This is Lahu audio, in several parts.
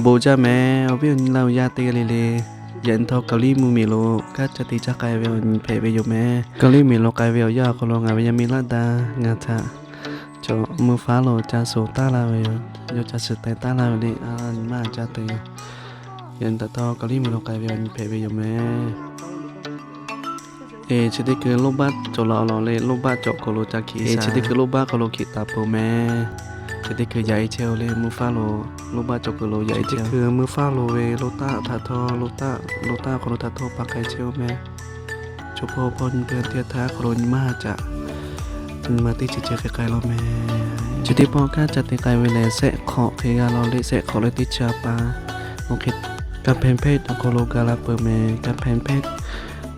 Bon jaˇ mehˍ, awˬ viˉ awˬ nyi laˇ awˬ yaˇ teˇ g'aˇ le le, yaꞈ nyi htawˇ Kawˬliˇ mvuhˇmiˬ lo kanˉ ca te caˇ k'ai ve awˬ nyi hpehꞈ ve yoˬ mehˍ. Kawˬliˇ mvuhˇmiˬ lo k'ai ve awˬ yanˇ awˬ hk'aw lo ngaˬ ve yaˇ miˇ Laˇ daˇ ngaˬ htaꞈ cawˬ mvuhˇ faˉ lo ca suhˍ taˉ laˇ ve yoˬ. Yawˇ ca suhˍ teh taˉ laˇ ve le, a nyi maˇ ca te yoˬ. Yaꞈ nyi htawˇ Kawˬliˇ mvuhˇmiˬ lo k'ai ve awˬ nyi hpehꞈ ve yoˬ mehˍ. Eˬ, chi teˇ hkui loˇ baˆ cawˬ la awˬ lawn le, loˇ baˆ cawˬ hk'aw lo ca hkiˆ. Eˬ, chi teˇ hkui loˇ baˆ hk'aw lo hkiˆ taˍ peuˬ mehˍ. Chi teˇ hkui yaꞈ e chehˇ-oˬ le, mvuhˇ faˉ lo loˇ baˆ cawˬ hk'aw lo yaꞈ e chehˇ. Chi teˇ hkui mvuhˇ faˉ lo ve loˇ taˆ htaꞈ htawˇ, loˇ taˆ, loˇ taˆ hk'aw lo htaꞈ htawˇ pa k'ai chehˇ-oˬ mehˍ. Chaw hpawˇ hpawˇ nyi peuˬ teˇ htaˇ hk'aw lo nyi maˇ haꞈ caꞈ, nyi ma teˇ chi chi hk'e k'ai law mehˍ. Chi teˇ pawˆ kanˉ ca te k'ai ve lehˬ, shehˆ hk'awꞈ hk'e g'a law le, shehˆ hk'awꞈ leh teˇ chi a pa, oˇ hk'e, Kaˇ hpehˇ hpehˇ awˬ hk'aw lo gaˬ la peuˬ mehˍ. Kaˇ hpehˇ hpehˇ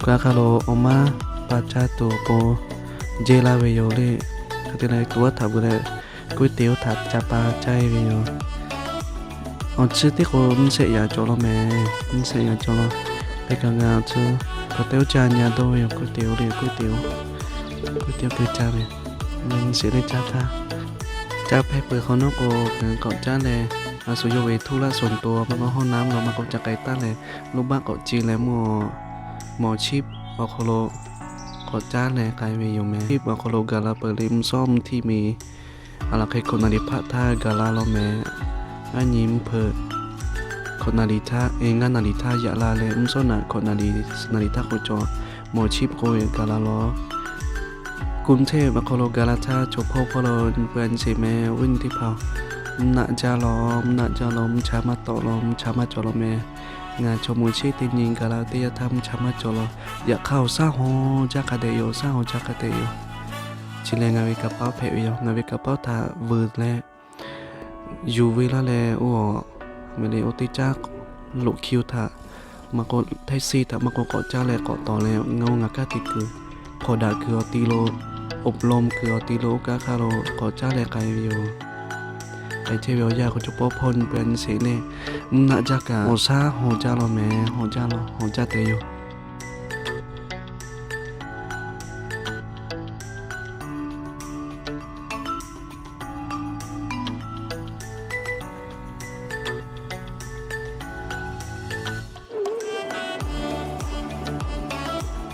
gaˬ hk'aˇ lo awˬ maˇ pa caˇ tuˬ awˬ pon jehˇ laˇ ve yoˬ le. Hk'e te leh, tuꞈ aˉ htaꞈ veuꞈ leh, k'oˆ te oˇ htaꞈ ca pa caˇ e ve yoˬ. Awˬ chi teˇ k'o mvuhˇ shehˆ yaꞈ cawˬ law mehˍ. Mvuhˇ shehˆ yaꞈ cawˬ law. Teˇ kaꞈ ngaˬ awˬ chi hk'aˬ te oˇ caˇ nyi a dawˇ ve yoˬ. K'oˆ te oˇ le, k'oˆ te oˇ, k'oˆ te oˇ keu caˇ ve, mvuhˇ shehˆ leh caˇ htaˇ, caˇ hpehˇ peuˬ hk'awꞈ nawˉ k'o, k'awꞈ caˉ leh, a shu yawˇ ve ธุระส่วนตัว maˇ k'o ห้องน้ำ lo maˇ k'o ca k'ai taˉ leh, loˇ baˆ k'awꞈ ci leh mvuhˇ, mawˬ chiˉ awˬ hk'aw lo k'awꞈ caˉ leh k'ai ve yoˬ mehˍ. Chiˉ awˬ hk'aw lo gaˬ la peuˬ le, mvuhˇ shawˉ mvuhˇ htiˇ mi a laˬ hk'e hkawꞈ naˍ riˍ hpaˆ htaˇ gaˬ la law mehˍ. Aˉ nyi mvuhˇ hpeuꞈ hkawꞈ naˍ riˍ htaˇ, e ngaˇ naˍ riˍ htaˇ yaꞈ la leh, mvuhˇ shawˉ naꞈ hkawꞈ naˍ riˍ, naˍ riˍ htaˇ k'o cawˬ mawˬ chiˉ k'oˆ ve gaˬ la law. กรุงเทพ awˬ hk'aw lo gaˬ la htaˇ, chaw hpawˇ hpawˇ lo nyi peuˬ a nyi sheˍ mehˍ. Awˬ viˉ nyi teˇ hpaˍ, mvuhˇ naˆ jaˇ law, mvuhˇ naˆ jaˇ law, mvuhˇ cha maˇ tawˆ law, mvuhˇ cha maˇ cawˬ law mehˍ. Ngaˬ chaw mawˬ chiˉ teˇ nyi gaˬ la teˇ yanˇ htaˇ mvuhˇ cha maˇ cawˬ law. Yaꞈ hk'aˇ awˬ shaˉ haw jaˇ k'a dehꞈ yoˬ, shaˉ haw jaˇ k'a dehꞈ yoˬ. Chi lehˬ ngaˬ ve กระเป๋า hpehꞈ ve yoˬ. Ngaˬ ve กระเป๋า htaꞈ vuiˬ leh yuˬ ve laˇ leh, oˇ, mehˍ le, oˇ teˇ caˉ loꞈ คิว htaꞈ maˇ k'o, taxi htaꞈ maˇ k'o k'awꞈ caˉ leh k'awꞈ tawˍ leh, ngaˬ oˇ ngaˬ kanˉ te kuiˬ ผ่าดัก kuiˬ awˬ ti lo, อบรม kuiˬ awˬ ti lo, oˇ kaˉ hk'aˇ lo k'awꞈ caˉ leh k'ai ve yoˬ. K'ai chehˇ ve awˬ yanˇ k'o, chaw hpawˇ hpawˇ nyi peuˬ a nyi sheˍ le, mvuhˇ naˆ jaˇ kaꞈ awˬ shaˉ haw jaˇ law mehˍ. Haw jaˇ law, haw jaˇ te yoˬ.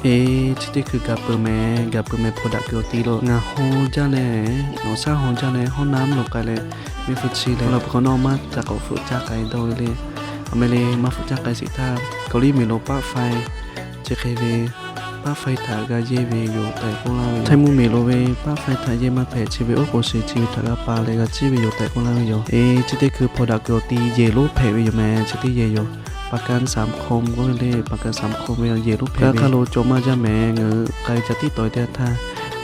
Eˬ, chi teˇ hkui gaˬ peuˬ mehˍ, gaˬ peuˬ mehˍ. ผ่าดัก kuiˬ awˬ ti lo ngaˬ haw jaˇ leh, awˬ shaˉ haw jaˇ leh, ห้องน้ำ lo k'ai leh, miˬ hpu chi leh, la peuˬ hk'awꞈ nawˉ maˇ ca k'awꞈ hpfuhˆ caˇ k'ai dawˇ ve le. A mehˍ le, maˇ hpfuhˆ caˇ k'ai sheˍ htaˇ, Kawˬliˇ miˬ lo paˆ faiˇ chi hk'e ve paˆ faiˇ htaꞈ g'a yehˇ ve yoˬ tehꞈ k'oˆ laˇ ve. Htaiˇ mvuhˇmiˬ lo ve paˆ faiˇ htaꞈ yehˇ maˇ hpehꞈ, chi ve oˉ k'oˍ shiˍ chi ve htaꞈ g'a pa leh g'a ciˇ ve yoˬ tehꞈ k'oˆ laˇ ve yoˬ. Eˬ, chi teˇ hkui ผ่าดัก kuiˬ awˬ ti yehˬ lonˉ hpehꞈ ve yoˬ mehˍ. Chi teˇ yehˬ yoˬ. ประกันสังคม k'oˆ ve le, ประกันสังคม ve yehˬ lonˉ hpehꞈ ve. Kaˇ hk'aˇ lo cawˬ maˇ jaˇ mehˍ. Ngaˬ hui k'ai ca tiˉ tawˍ e teˇ yanˇ htaˇ,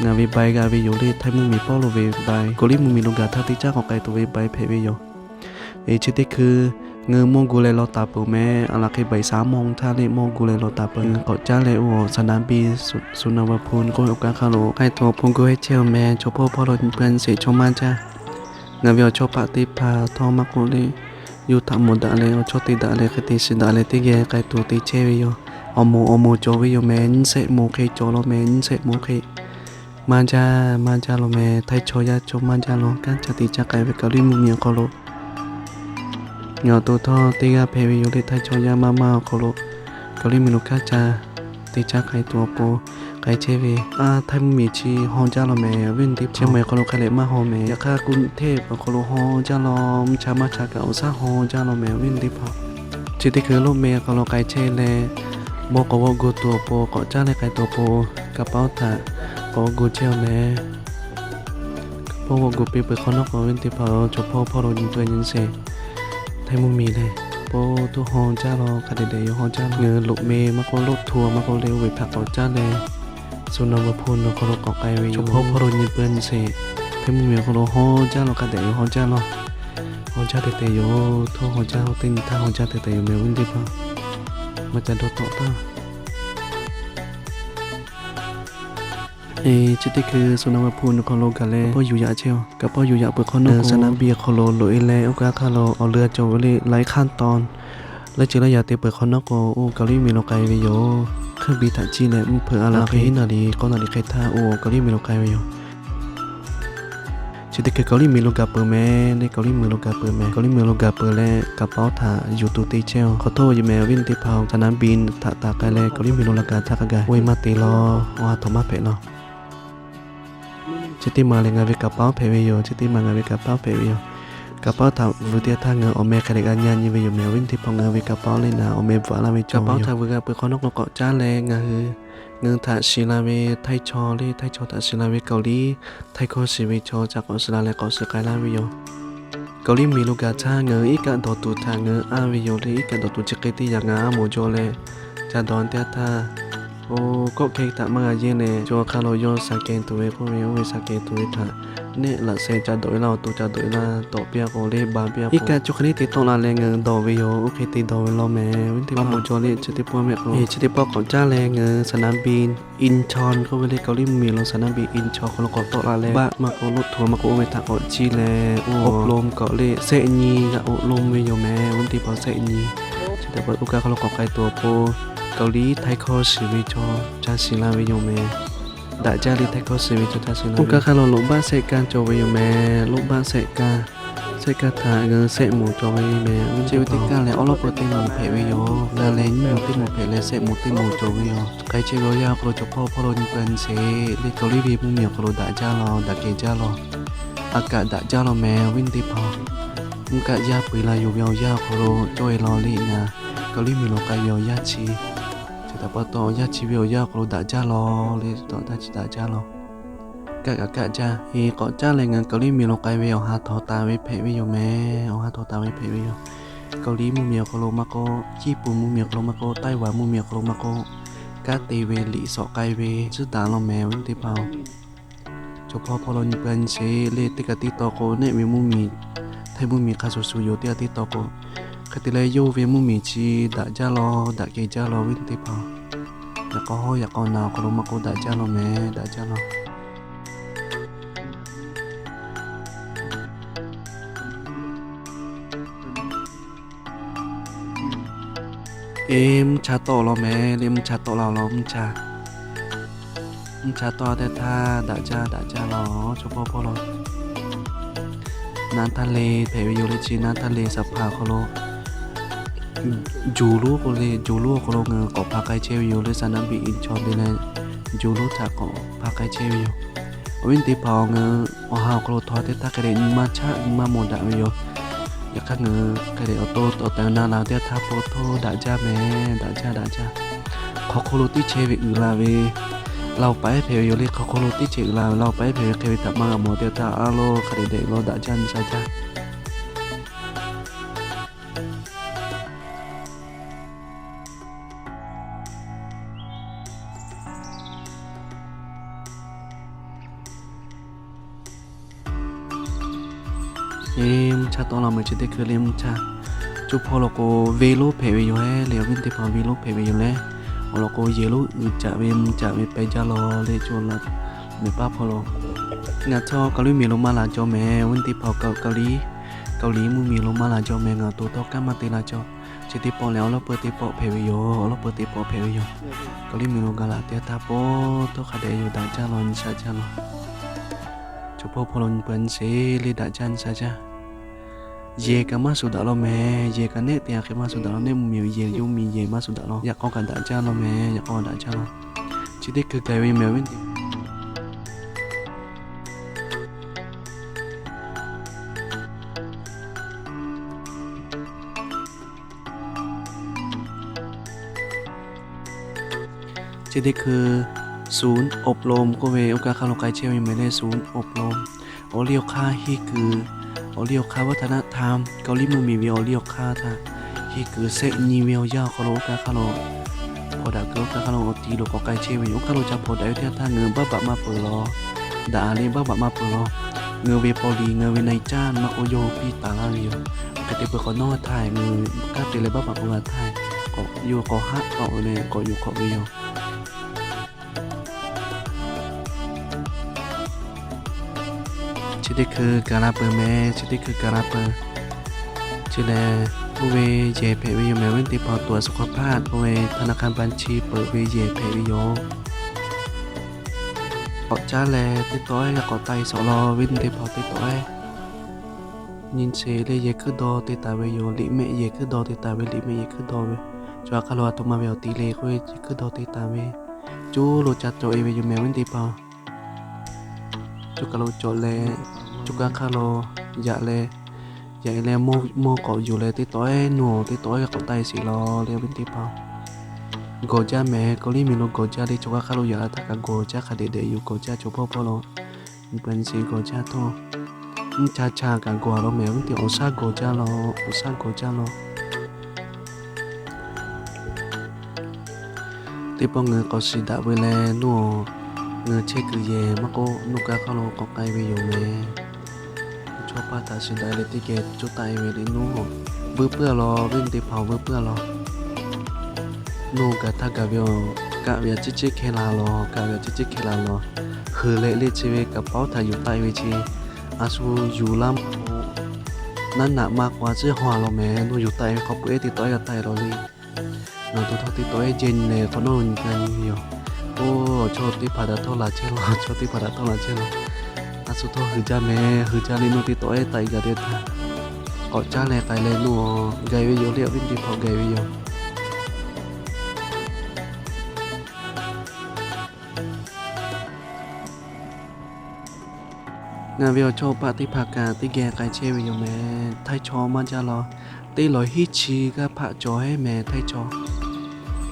ngaˬ ve ใบ g'a ve yoˬ le, Htaiˇ mvuhˇmiˬ pawˆ lo ve ใบ, Kawˬliˇ mvuhˇmiˬ lo gaˬ htaˇ teˇ caˉ k'awꞈ k'ai tuˬ ve ใบ hpehꞈ ve yoˬ. Eˬ, chi teˇ hkui ngaˬ hui mawˇ gu leh law taˍ peuˬ mehˍ. A laˬ hk'e บ่ายสามโมง htaˇ le mawˇ gu leh law taˍ peuˬ. K'awꞈ caˉ leh oˇ สนามบินสุนทรภู่ k'oˆ ve oˇ kaˇ hk'aˇ lo k'ai tuˬ awˬ pon gu heˆ chehˇ-oˬ mehˍ. Chaw hpawˇ hpawˇ lo nyi peuˬ a nyi sheˍ, chaw maˇ jaˇ. Ngaˬ ve awˬ chawˇ paˆ teˇ hpaˍ htawˇ maˇ k'oˆ le, yuˬ htaꞈ mawˬ daꞈ leh, awˬ chawˇ te daꞈ leh, hk'e te shiˍ daꞈ leh teˇ geh k'ai tuˬ te chehˇ ve yoˬ. Awˬ moˍ awˬ moˍ cawˬ ve yoˬ mehˍ. Nyiˇ shehˆ moˍ hk'e cawˬ law mehˍ, nyiˇ shehˆ moˍ hk'e. Maˇ jaˇ, maˇ jaˇ law mehˍ. Htaiˇ chaw yaˇ chaw maˇ jaˇ law, kanˉ ca te caˇ k'ai ve Kawˬliˇ mvuhˇmiˬ awˬ hk'aw lo. Ngaˬ awˬ to htawˇ teˇ g'aˇ hpehꞈ ve yoˬ le, Htaiˇ chaw yaˇ maˇ maˇ awˬ hk'aw lo Kawˬliˇ miˬ lo kanˉ ca te caˇ k'ai tuˬ awˬ pon k'ai chehˇ ve. A, Htaiˇ mvuhˇmiˬ chi haw jaˇ law mehˍ, awˬ viˉ awˬ nyi teˇ hpaˍ. Chi maˬ awˬ hk'aw lo hk'a leh maˇ haw mehˍ. Yaꞈ hk'aˇ กรุงเทพ awˬ hk'aw lo haw jaˇ law, mvuhˇ cha maˇ cha kaꞈ awˬ shaˉ haw jaˇ law mehˍ, awˬ viˉ awˬ nyi teˇ hpaˍ. Chi teˇ hkui loˇ meh awˬ hk'aw lo k'ai chehˇ leh, mawˇ k'awꞈ g'awˆ gu tuˬ awˬ pon k'awꞈ caˉ leh k'ai tuˬ awˬ pon กระเป๋า htaꞈ k'awꞈ g'awˆ gu chehˇ-oˬ mehˍ. K'awꞈ g'awˆ gu piˇ peuˬ hk'awꞈ nawˉ k'o, awˬ viˉ teˇ hpaˍ, chaw hpawˇ hpawˇ lo nyi peuˬ a nyi sheˍ. Htaiˇ mvuhˇmiˬ lehˬ, pawˇ tuˇ haw jaˇ law, hk'a dehꞈ dehꞈ yoˬ, haw jaˇ law. Ngaˬ hui loꞈ meh maˇ k'oˆ, loꞈ htu maˇ k'oˆ leh, oˇ ve htaꞈ k'awꞈ caˉ leh, Sunaˍvaˍhpuˆ awˬ hk'aw lo k'awꞈ k'ai ve yoˬ. Chaw hpawˇ hpawˇ lo nyi peuˬ a nyi sheˍ. Htaiˇ mvuhˇmiˬ awˬ hk'aw lo haw jaˇ law, hk'a dehꞈ yoˬ, haw jaˇ law. Haw jaˇ te te yoˬ, htaˇ haw jaˇ, teˇ nyi htaˇ haw jaˇ te te yoˬ mehˍ, awˬ viˉ teˇ hpaˍ. Maˇ ca dawˇ tawˆ taˇ. Eˬ, chi teˇ hkui Sunaˍvaˍhpuˆ awˬ hk'aw lo gaˬ leh, kaꞈ pawˆ yuˬ yaꞈ chehˇ-oˬ. Kaꞈ pawˆ yuˬ yaꞈ peuˬ hk'awꞈ nawˉ k'o, สนามบิน awˬ hk'aw lo loꞈ e leh, oˇ kaˇ hk'aˇ lo awˬ leu a cawˬ ve le, หลายขั้นตอน leh ceuˬ leh yaꞈ te peuˬ hk'awꞈ nawˉ k'o, oˇ Kawˍliˇ miˬ lo k'ai ve yoˬ. เครื่องบิน htaꞈ ciˇ leh mvuhˇ hpeuꞈ a laˬ hk'e, hiˉ naˍ riˍ k'awˇ naˍ riˍ hk'e htaˇ, oˇ Kawˍliˇ miˬ lo k'ai ve yoˬ. Chi teˇ hkui Kaoˍliˇ miˬ lo gaˬ peuˬ meh, leh Kaoˍliˇ miˬ lo gaˬ peuˬ meh. Kaoˍliˇ miˬ lo gaˬ peuˬ leh kaˍ paoˉ htaꞈ yuˬ tuˬ te chehˇ-oˬ. Hk'aw htoˆ yoˬ meh, awˬ viˉ teˇ hpaˍ-oˬ, สนามบิน htaꞈ taˍ k'ai leh Kaoˍliˇ miˬ lo la gaˬ htaˇ hk'a gaˬ oˇ ve maˇ te law, awˬ ha htoꞈ maˇ hpehꞈ law. Chi teˇ maˬ lehˬ ngaˬ ve kaˍ paoˉ hpehꞈ ve yoˬ. Chi teˇ maˬ ngaˬ ve kaˍ paoˉ hpehꞈ ve yoˬ. Kaˍ paoˉ htaꞈ vuiˬ teˇ htaˇ ngaˬ awˬ meh hk'e leh g'a nyi nyi ve yoˬ meh, awˬ viˉ teˇ hpaˍ. Ngaˬ hui ve kaˍ paoˉ lehˬ naˍ awˬ meh bvuhꞈ laˇ ve kaˍ paoˉ htaꞈ vuiˬ g'a peuˬ hk'awꞈ nawˉ k'o k'awꞈ caˉ leh ngaˬ hui, ngaˬ hui htaꞈ shiˍ la ve htaiˇ chaw leh htaiˇ chaw htaꞈ shiˍ la ve Kaoˍliˇ htaiˇ hkawˇ shiˍ ve chaw ca k'awꞈ shiˍ la leh k'awꞈ shiˍ k'ai laˇ ve yoˬ. Kaoˍliˇ miˬ lo gaˬ htaˇ ngaˬ hui iˉ kaˆ dawˬ tuˬ htaꞈ ngaˬ hui anˇ ve yoˬ leh iˉ kaˆ dawˬ tuˬ chi hk'e teˇ yanˇ ngaˬ anˇ mawˬ jaw leh, ca dawˬ teˇ htaˇ, oˇ kawˆ hkehˇ htaꞈ maˇ g'a yehˇ leh, co hk'aˇ lo yawˇ shaˍ kehˬ tuˬ ve k'oˆ ve, oˇ ve shaˍ kehˬ tuˬ ve htaꞈ neˆ laꞈ sheh ca dawˬ ve laˇ, awˬ to ca dawˬ ve laˇ, dawꞈ piˇ-a k'o leh ba piˇ-a. Iˉ kaˆ co hk'e teˇ tawˆ la leh ngaˬ hui dawˬ ve yoˬ. Oˇ hk'e te dawˬ ve law meh, awˬ viˉ teˇ hpaˍ. Maˇ mawˬ jaw leh chi teˇ pawˆ meh k'o, chi teˇ pawˆ k'awꞈ caˉ leh ngaˬ hui สนามบิน อินชอน k'oˆ ve leh Kaoˍliˇ miˬ lo สนามบิน อินชอน hk'aw lo k'awꞈ tawˆ la leh, baˆ maˇ k'o, loˆ htoꞈ maˇ k'o, oˇ ve htaꞈ k'awꞈ ciˇ leh, oˇ อบรม k'awꞈ leh shehˆ nyi g'a อบรม ve yoˬ meh, awˬ viˉ teˇ hpaˍ. Shehˆ nyi chi teˇ pawˆ oˇ kaˆ hk'aw lo k'awꞈ k'ai tuˬ awˬ pon, Kaoˍliˇ htaiˇ hkawˇ shiˍ ve chaw ca shiˍ la ve yoˬ meh. Daꞈ jaˇ leh htaiˇ hkawˇ shiˍ ve chaw ca shiˍ la. Oˇ kaˆ hk'aˇ lo loꞈ baˆ shehˆ kaˇ cawˬ ve yoˬ meh. Loꞈ baˆ shehˆ kaˇ, shehˆ kaˆ htaꞈ ngaˬ hui shehˆ moˍ cawˬ ve meh. Chi ve teˇ kaˇ lehˬ awˉ lawˉ peu teˇ moˍ hpehꞈ ve yoˬ. G'a leh nyiˇ moˍ teˇ moˍ hpehꞈ leh shehˆ moˍ teˇ moˍ cawˬ ve yoˬ. K'ai chehˇ ve awˬ yanˇ awˬ hk'aw lo chaw hpawˇ hpawˇ lo nyi pa nyi sheˍ leh Kaoˍliˇ ve mvuhˇmiˬ awˬ hk'aw lo daꞈ jaˇ law, daꞈ kehˬ jaˇ law. A kaꞈ daꞈ jaˇ law meh, awˬ viˉ teˇ hpaˍ. Mvuhˇ kaˆ yaˇ peu eˬ la yoˬ ve awˬ yanˇ awˬ hk'aw lo cawˇ e law leh ngaˬ Kaoˍliˇ miˬ lo k'ai ve awˬ yanˇ chi, chi htaꞈ pa taw awˬ yanˇ chi ve awˬ yanˇ awˬ hk'aw lo daꞈ jaˇ law leh, taꞈ taˇ chi daꞈ jaˇ law. Kaˆ kaꞈ kaˆ jaˇ. Eˬ, k'awꞈ caˉ leh ngaˬ hui Kaoˍliˇ miˬ lo k'ai ve awˬ ha htawꞈ taˍ ve hpehꞈ ve yoˬ meh. Awˬ ha htawꞈ taˍ ve hpehꞈ ve yoˬ. Kaoˍliˇ mvuhˇmiˬ awˬ hk'aw lo maˇ k'oˆ, Ciˇ puˍ mvuhˇmiˬ awˬ hk'aw lo maˇ k'oˆ, Taiˇ vaꞈ mvuhˇmiˬ awˬ hk'aw lo maˇ k'oˆ, kanˉ te ve liꞈ shawˍ k'ai ve tcuhˉ daꞈ law meh, awˬ viˉ teˇ hpaˍ-oˬ. Chaw hpawˇ hpawˇ lo nyi pa nyi sheˍ leh teˇ kaꞈ teˇ taw k'o, neˆ ve mvuhˇmiˬ, Htaiˇ mvuhˇmiˬ hk'a shuˍ shuˍ yoˬ. Teˇ kaꞈ teˇ taw k'o, hk'e te leh yawˇ ve mvuhˇmiˬ chi daꞈ jaˇ law, daꞈ kehˬ jaˇ law, awˬ viˉ teˇ hpaˍ. Yaꞈ k'aw hawˉ yaꞈ k'aw naˬ awˬ hk'aw lo maˇ k'oˆ, daꞈ jaˇ law meh, daꞈ jaˇ law. Eˬ, mvuhˇ cha tawˆ law meh leh, mvuhˇ cha tawˆ la law, mvuhˇ cha, mvuhˇ cha tawˆ teˇ htaˇ daꞈ jaˇ, daꞈ jaˇ law, chaw hpawˇ hpawˇ lo. Naˉ htaˇ le hpehꞈ ve yoˬ leh, chi naˉ htaˇ le สะพาน awˬ hk'aw lo, juˬ lonˉ k'o leh, juˬ lonˉ awˬ hk'aw lo ngaˬ hui k'awꞈ hpaˇ k'ai chehˇ ve yoˬ leh, สนามบิน อินชอน te leh, juˬ lonˉ htaꞈ k'awꞈ hpaˇ k'ai chehˇ ve yoˬ. Awˬ viˉ teˇ hpaˍ-oˬ, ngaˬ hui awˬ ha awˬ hk'aw lo htawˇ teˇ htaˇ hk'e leh nyi maˇ chaˆ, nyi maˇ mawˬ daꞈ ve yoˬ. Yaꞈ hk'aˇ ngaˬ hui hk'e leh awˬ to tawꞈ tehˬ na la teˇ htaˇ po htoˇ daꞈ jaˇ meh, daꞈ jaˇ, daꞈ jaˇ. Hk'aw hk'oˆ lo teˇ chehˇ ve uiˍ la ve, laˇ oˬ paˍ ehˉ hpehꞈ ve yoˬ leh, hk'aw hk'oˆ lo teˇ chehˇ uiˍ la ve, laˇ oˬ paˍ ehˉ hpehꞈ ve hk'e ve htaꞈ maˇ g'a mawˬ teˇ htaˇ, a lo hk'a dehꞈ dehꞈ law daꞈ jaˇ nyi sha jaˇ. Eˬ, mvuhˇ cha tawˆ la meh, chi teˇ hkui leh mvuhˇ cha. Coˇ hpawˇ lo k'o, ve lonˉ hpehꞈ ve yoˬ hehˉ leh, awˬ viˉ teˇ hpaˍ ve lonˉ hpehꞈ ve yoˬ leh, awˬ lawn k'o, yehˬ lonˉ uiˍ caꞈ ve mvuh caꞈ ve pehˇ jaˇ law leh, co la mehˍ paˇ hpawˇ lo. Ngaˬ htawˇ Kaoˍliˇ miˬ lo maˇ la jaw meh, awˬ viˉ teˇ hpaˍ, Kaoˍliˇ, Kaoˍliˇ mvuhˇmiˬ lo maˇ la jaw meh, ngaˬ to htawˇ kanˉ maˇ te la jaw. Chi teˇ pawˆ lehˬ, awˬ lawˉ peu teˇ pawˆ hpehꞈ ve yoˬ, awˬ lawˉ peu teˇ pawˆ hpehꞈ ve yoˬ. Kaoˍliˇ miˬ lo gaˬ la teˇ htaˇ po htoˇ hk'a dehꞈ yoˬ, daꞈ jaˇ law, nyi sha jaˇ law. Chaw hpawˇ hpawˇ lo nyi pa nyi sheˍ leh daꞈ jaˇ nyi sha jaˇ. Yehˬ kaꞈ maˇ shuˍ daꞈ law meh, yehˬ kaꞈ neˆ te a hk'e maˇ shuˍ daꞈ law, neˆ mvuhˇmiˬ yehˬ, yawˇ miˬ yehˬ maˇ shuˍ daꞈ law. Yaꞈ k'aw kaꞈ daꞈ jaˇ law meh, yaꞈ k'aw daꞈ jaˇ law. Chi teˇ hkui gaˬ ve meh ve Chi teˇ hkui ศูนย์อบรม k'oˆ ve oˇ kaˆ hk'aˇ lo k'ai chehˇ ve meh leh, ศูนย์อบรม awˬ liˇ awˬ hk'aˇ henˇ kuiˬ, awˬ liˇ awˬ hk'aˇ วัฒนธรรม Kaoˍliˇ mvuhˇmiˬ ve awˬ liˇ awˬ hk'aˇ htaꞈ henˇ kuiˬ shehˆ nyi ve awˬ yanˇ awˬ hk'aw lo oˇ kaˆ hk'aˇ lo hpawnˬ daꞈ kuiˬ oˇ kaˆ hk'aˇ lo awˬ ti lo k'awꞈ k'ai chehˇ ve yoˬ. Oˇ hk'aˇ lo ca hpawnˬ daꞈ ve teˇ yanˇ htaˇ ngaˬ hui baˆ baꞈ maˇ peuˬ law, daꞈ leh baˆ baꞈ maˇ peuˬ law. Ngaˬ hui ve paw liˍ, ngaˬ hui ve na-e caˇ maˇ k'oˆ, yawˇ hui piˇ taˍ laˇ ve yoˬ. Hk'e te peuˬ hk'awꞈ nawˉ htaˇ ngaˬ hui kanˉ te leh baˆ baꞈ k'oˆ g'a htaˇ, k'awꞈ yawˇ k'awꞈ haˆ k'awꞈ ve leh k'awꞈ yuˬ hk'awꞈ ve yoˬ. Chi teˇ hkui gaˬ la peuˬ meh, chi teˇ hkui gaˬ la peuˬ. Chi lehˬ, oˇ ve yehˬ hpehꞈ ve yoˬ meh, awˬ viˉ teˇ hpaˍ, ตั๋วสุขภาพ k'oˆ ve ธนาคารบัญชี peuˬ ve yehˬ hpehꞈ ve yoˬ. K'awꞈ caˉ leh teˇ tawˆ ehˉ g'a k'awꞈ taiˇ shawˍ law ve teˇ hpaˍ, teˇ tawˆ ehˉ nyi sheˍ leh yehˬ hkuiˉ dawˇ te taˍ ve yoˬ. Liꞈ mehˆ yehˬ hkuiˉ dawˇ te taˍ ve, liꞈ mehˆ yehˬ hkuiˉ dawˇ ve chaw hk'aˇ lo a htoꞈ ma ve awˬ ti le k'oˆ ve yehˬ hkuiˉ dawˇ te taˍ ve, coˇ lo ca cawˬ e ve yoˬ mehˍ ve teˇ hpaˍ. Coˇ kaˬ lo cawˬ leh, coˇ kaˬ hk'aˇ lo yaꞈ leh, yaꞈ e leh mawˇ k'awꞈ yuˬ leh teˇ tawˆ ehˉ nuˇ, teˇ tawˆ ehˉ g'a k'awꞈ taiˇ sheˍ law le ve teˇ hpaˍ. Gawˬ jaˇ mehˍ, kawˇ liˇ miˬ lo gawˬ jaˇ le, chaw hk'aˇ hk'aˇ lo yaꞈ la htaˇ kaꞈ gawˬ jaˇ hk'a dehꞈ dehꞈ yoˬ. Gawˬ jaˇ chaw hpawˇ hpawˇ lo, nyi sheˍ gawˬ jaˇ htawˇ, nyi cha cha kaꞈ gawˬ law mehˍ ve teˇ awˬ shaˉ gawˬ jaˇ law, awˬ shaˉ gawˬ jaˇ law. Teˇ pawˆ ngaˬ hui k'awꞈ shiˍ daꞈ ve leh nuˇ, ngaˬ hui chehˇ kuiˬ yehˬ maˇ k'oˆ, nuˇ kaˬ hk'aˇ lo k'awꞈ k'ai ve yoˬ mehˍ. Chaw paˇ htaꞈ shiˍ daꞈ leh teˇ geh coˇ taˆ e ve le nuˇ, veu puiˉ a law ve teˇ hpaˍ, veu puiˉ a law. Nuˇ gaˬ htaˇ gaˬ ve aˬ, kaꞈ ve aˬ ciˉ ciˉ hkeh la law, kaꞈ ve aˬ ciˉ ciˉ hkeh la law. Heuˬ leh le chi ve kaꞈ paoˉ htaꞈ yuˬ taˆ e ve chi, a shu yuˬ laˇ maˇ k'o, naˉ naꞈ maˇ k'o a ciˉ haw a law mehˍ. Nuˇ yuˬ taˆ e ve hk'aw peu ehˉ teˇ tawˆ ehˉ g'a taˆ e law le. Ngaˬ awˬ to htawˇ teˇ tawˆ ehˉ jehˇ nyi leh hk'awꞈ nawˉ nyi gaˇ nyi ve yoˬ. Oˇ, chaw teˇ hpaˍ daꞈ htawˇ laˬ chehˇ law, chaw teˇ hpaˍ daꞈ htawˇ laˬ chehˇ law. A shu htawˇ heuˬ jaˇ mehˍ, heuˬ jaˇ le nuˇ teˇ tawˆ ehˉ taˆ e gaˬ teˇ htaˇ, k'awꞈ caˉ leh k'ai leh nuˇ, gaˬ e ve yoˬ le awˬ viˉ teˇ hpaˍ, gaˬ e ve yoˬ. Ngaˬ ve awˬ chawˇ paˆ teˇ hpaˍ kaꞈ teˇ geh k'ai chehˇ ve yoˬ mehˍ. Htaiˇ chaw maˇ jaˇ law. Teˇ lawˬ hiˉ chi g'aˇ hpaˆ cawˬ hehˉ mehˍ htaiˇ chaw.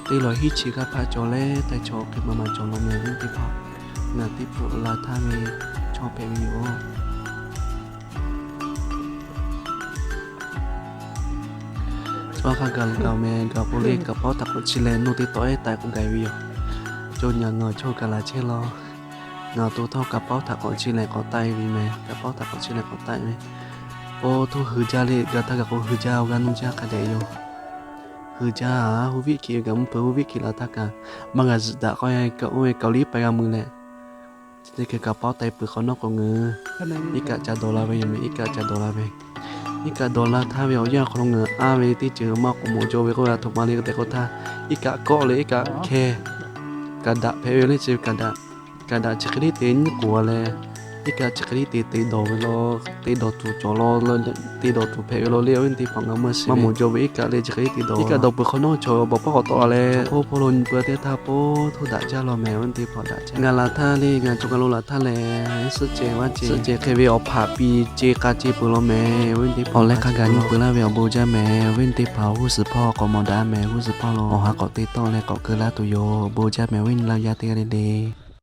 Teˇ lawˬ hiˉ chi g'aˇ hpaˆ cawˬ leh htaiˇ chaw hk'e maˇ maˇ cawˬ law mehˍ ve teˇ hpaˍ. Ngaˬ teˇ hpaˍ la htaˇ ve chaw hpehꞈ ve yoˬ. Chaw hk'a gaˬ lo gaˬ mehˍ, gaˬ k'o le kaꞈ paoˉ htaꞈ k'awꞈ chi leh nuˇ teˇ tawˆ ehˉ taˆ e k'o gaˬ ve yoˬ. Chaw nyi ngaˬ chaw kaꞈ laˬ chehˇ law. Ngaˬ awˬ to htawˇ kaꞈ paoˉ htaꞈ k'awꞈ chi leh k'awꞈ taˆ e ve mehˍ, kaꞈ paoˉ htaꞈ k'awꞈ chi leh k'awꞈ taˆ e ve. Oˇ, htawˇ heuˬ jaˇ le, gaˬ htaˇ gaˬ k'o heuˬ jaˇ, awˬ g'aˇ nuˇ jaˇ hk'a dehꞈ yoˬ. Heuˬ jaˇ, huˇ viˆ hkiꞈ ve kaꞈ mvuhˇ hpeuꞈ huˇ viˆ hkiꞈ la htaˇ kaꞈ, maˇ g'a zuhꞈ daꞈ k'o, kaꞈ oˇ ve kaꞈ liˇ paiˇ g'a mui leh, chi teˇ hkeh kaꞈ paoˉ taiˇ peuˬ hk'awꞈ nawˉ k'o ngaˬ hui iˉ kaˆ ca dawˬ la ve yoˬ mehˍ, iˉ kaˆ ca dawˬ la ve. Iˉ kaˆ dawˬ la htaˇ ve awˬ yanˇ hk'aw lo ngaˬ hui a ve teˇ ceuˬ maˇ k'oꞈ mawˬ jaw ve k'oˆ ve a htoꞈ ma le tehꞈ k'oˆ htaˇ, iˉ kaˆ kawˆ leh iˉ kaˆ hkeh, kaꞈ daꞈ hpehꞈ ve le chi ve kaꞈ daꞈ, kaꞈ daꞈ chi hk'e liˇ te nyiˉ k'oˍ a leh, iˉ kaˆ chi hk'e liˇ te te dawˬ ve law, te dawˬ tuˬ cawˬ law, te dawˬ tuˬ hpehꞈ ve law le awˬ viˉ teˇ hpaˍ ngaˬ maˇ shiˍ maˇ mawˬ jaw ve iˉ kaˆ le chi hk'e liˇ te dawˬ. Iˉ kaˆ dawˬ peuˬ hk'awꞈ nawˉ chaw bawˬ paˉ k'awꞈ tawˆ la leh, chaw hpawˇ hpawˇ lo nyi peuˬ a teˇ htaˇ paw htoˇ daꞈ jaˇ law mehˍ awˬ viˉ teˇ hpaˍ daꞈ jaˇ. Ngaˬ laˬ htaˇ le, ngaˬ chaw kaˬ lo laˬ htaˇ lehˬ, suhˆ cehˬ vaˇ cehˬ, suhˆ cehˬ hk'e ve awˬ hpaꞈ piˇ ce k'a ce peuˬ law mehˍ awˬ viˉ teˇ hpaˍ. Awˬ leh hk'a gaˬ nyi peuˬ laˇ ve awˬ bon jaˇ mehˍ awˬ viˉ teˇ hpaˍ. G'uˇ suhˍ hpawˇ k'awꞈ mawˬ daꞈ mehˍ, g'uˇ suhˍ hpawˇ lo awˬ ha k'awꞈ te tawˆ leh k'awꞈ keu laˇ tuˬ yoˬ. Awˬ bon jaˇ mehˍ awˬ viˉ nyi laˇ yaˇ teˇ g'aˇ le le.